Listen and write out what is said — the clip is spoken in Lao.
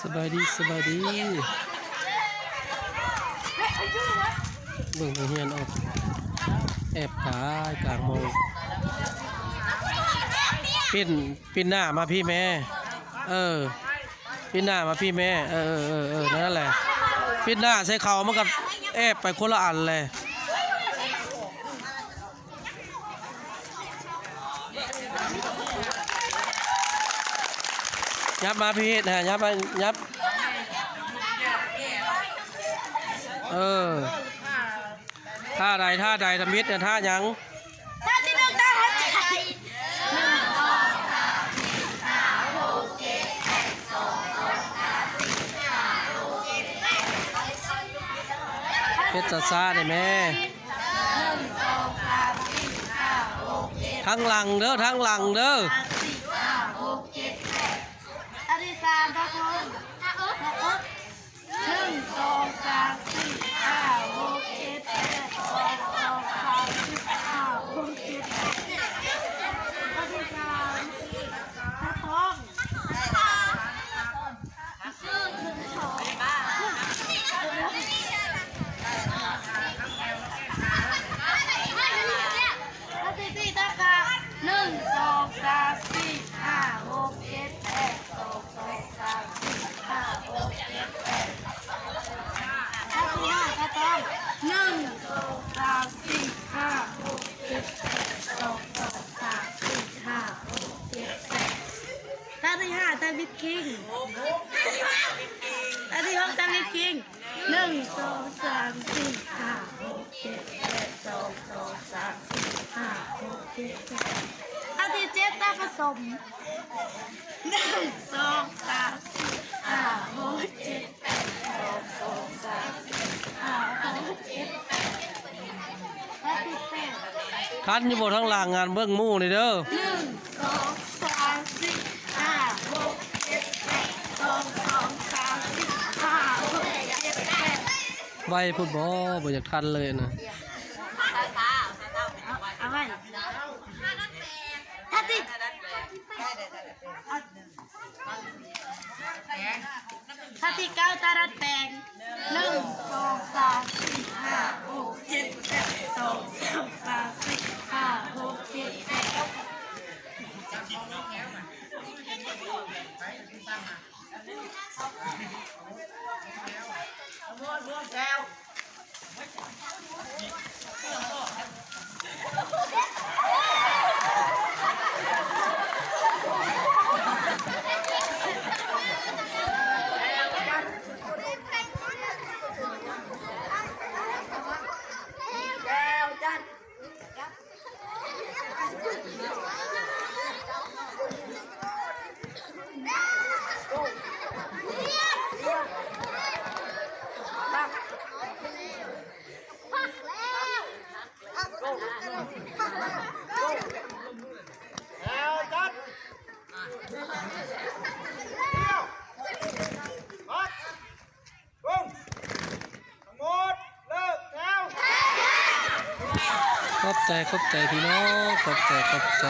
ສະບາຍດີ ສະບາຍດີ ເບິ່ງນັກຮຽນອອກ ແອບຕາຍກາງໂມງ. ປິ່ນ ປິ່ນໜ້າມາພີ້ແມ່ ເອີ ປິ່ນໜ້າມາພີ້ແມ່ ເອີ ເອີ ເອີ ນັ້ນແຫຼະ ປິ່ນໜ້າໃສ່ເຂົາ ມັນກໍແອບໄປຄົນລະອັນແຫຼະ. ຫຍັບມາພີ້ນະ ຫຍັບມາ ຫຍັບ ເອີ ທ່າໃດ ທ່າໃດ ທຳອິດນະ ທ່າຫຍັງ? ທ່າທີໜຶ່ງ ທ່າຫາຍໃຈ ເຮັດຊ້າໆ ໄດ້ແມ່. ທາງຫຼັງເດີ ທາງຫຼັງເດີ. ທ່າທີສາມ ຕາທອງ ໜຶ່ງ ສອງ ສາມ ສີ່ ຫ້າ ຫົກ ເຈັດ ແປດ ສອງ ສອງ ສາມ ສີ່ ຫ້າ ຫົກ ເຈັດ ແປດ ທ່າທີສາມ ຕາທອງ. ທ່າທີສີ່ ຕາຂ້າງ ໜຶ່ງ ສອງ ສາມ ສີ່ ຫ້າ ຫົກ ເຈັດ ແປດ ສອງ ສອງ ສາມ ສີ່ ຫ້າ ຫົກ ເຈັດ ແປດ ທ່າທີຫ້າ ຕາຕ້ອງ ໜຶ່ງ ສອງ ສາມ ສີ່ ຫ້າ ຫົກ ເຈັດ ແປດ ສອງ ສອງ ສາມ ສີ່ ຫ້າ ຫົກ ເຈັດ ແປດ ທ່າທີຫ້າ ຕາວິດຄິງ ທ່າທີຫົກ ຕາວິດຄິງ ໜຶ່ງ ສອງ ສາມ ສີ່ ຫ້າ ຫົກ ເຈັດ ແປດ ສອງ ສອງ ສາມ ສີ່ ຫ້າ ຫົກ ເຈັດ ແປດ ທ່າທີເຈັດ ຕາປະສົມ ໜຶ່ງ ສອງ ສາມ ສີ່ ຫ້າ ຫົກ ເຈັດ ແປດ ສອງ ສອງ ສາມ ສີ່ ຫ້າ ຫົກ ເຈັດ ແປດ ທ່າທີແປດ ທັນຢູ່ບໍ່ທາງຫຼັງ ອັນເບິ່ງໝູ່ນີ້ເດີ ໜຶ່ງ ສອງ ສາມ ສີ່ ຫ້າ ຫົກ ເຈັດ ແປດ ສອງ ສອງ ສາມ ສີ່ ຫ້າ ຫົກ ເຈັດ ແປດ ໄວພຸ້ນບໍ່ ບໍ່ຢາກທັນເລີຍນະ ເອົາ ເອົາໄວ້ ທ່າທີ ທ່າທີເກົ້າ ຕາດັດແປງ ໜຶ່ງ ສອງ ສາມ ສີ່ ຫ້າ ຫົກ ເຈັດ ແປດ ສອງ ສອງ ສາມ ສີ່ ຫ້າ ຫົກ ເຈັດ ແປດ ຂອບໃຈ ຂອບໃຈພີ່ນ້ອງ ຂອບໃຈ ຂອບໃຈ.